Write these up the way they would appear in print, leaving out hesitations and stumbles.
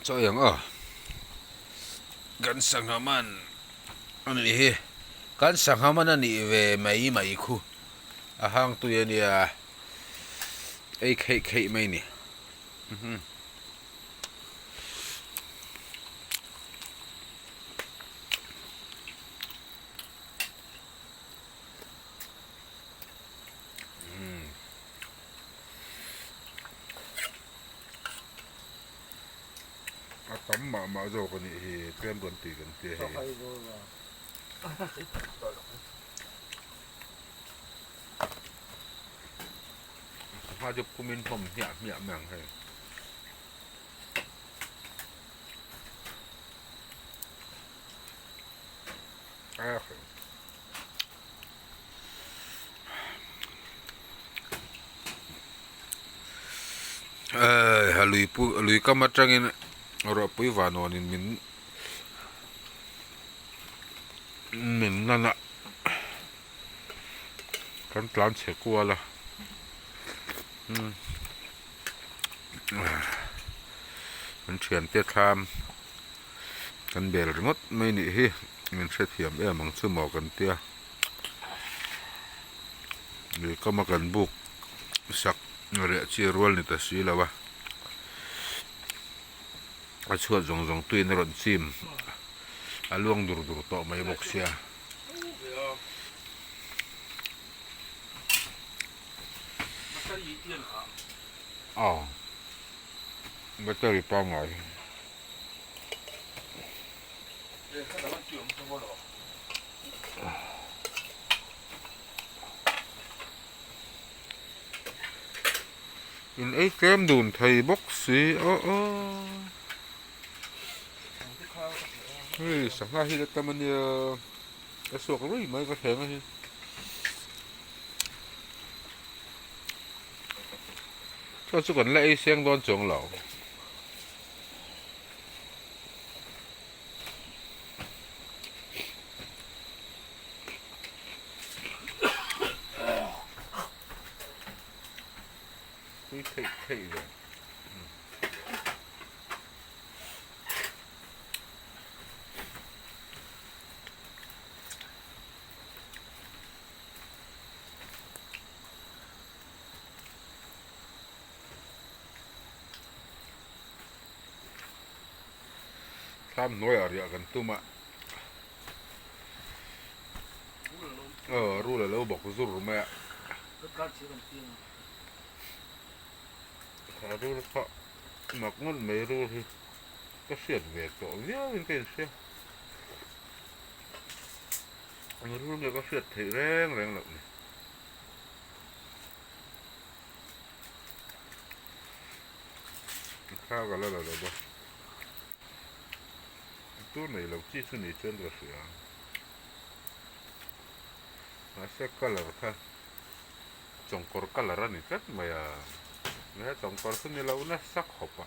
Chaw ei ang aw. Kan sangha man a nih hi. Kan sangha man a nih ve mai mai khu. A hang tui a nia. Ei kheih kheih mai ni. A tam mah mah zawk a nih hi tlem kan tih kan tia hei. Sangha chu phumin hlawm hmiah hmiah mai ang hei. Lui pu lui kam atangin ruahpui vanawnin min min lan a kan tlan chhe kual a kan thiante thlam kan bel ringawt mai nih hi min hrethiam em ang chu maw kan tia. Lui kama kan buk sak reh chi rual ni ta si lo a, a chhuat zawng zawng tuiin a rawn chim a luang dur dur tawh mai bawk sia. Aw battery pangngai. In ei tlem dun thei bawk si aw aw hei sangha hi la tam ania a suak rui mai ka thleng a hi chuan chu kan la ei seng dawn chuang lo. Tui theih theih ve. Thlam hnuaiah riah kan tum a aw rul a lo bawk zur mai a a rul kha mak ngawt mai rul hi ka hriat ve tawh viau in ka inhria ang rul nge ka hriat theih reng reng loh ni. Thla ka la la lo va tur nei lo chi chu ni chuan ka hria mahse colour kha chawngkawr colour a ni tlat mai a he chawngkawr chu ni lo nasa khawp a.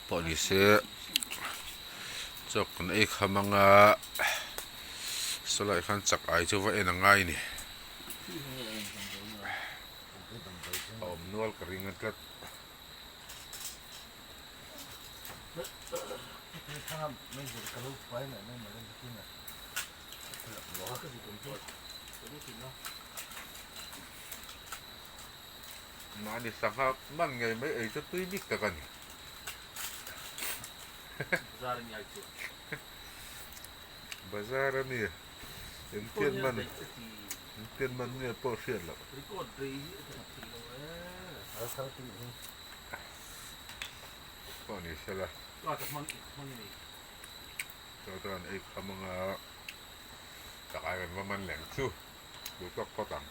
Pawh ni se chaw kan ei kham anga sawlai khan chak ai chu va en a ngai a ni a awm nual ka ring a tlat. Mahni sangha man ngei mai ei chu tui bik tak a ni. Bazar a mi engtian man engtian man nge pawh hriat loh. Pawh ni sela. Chaw chuan ei kham anga tak ai kan va man leng chu duh tawk phawt ang.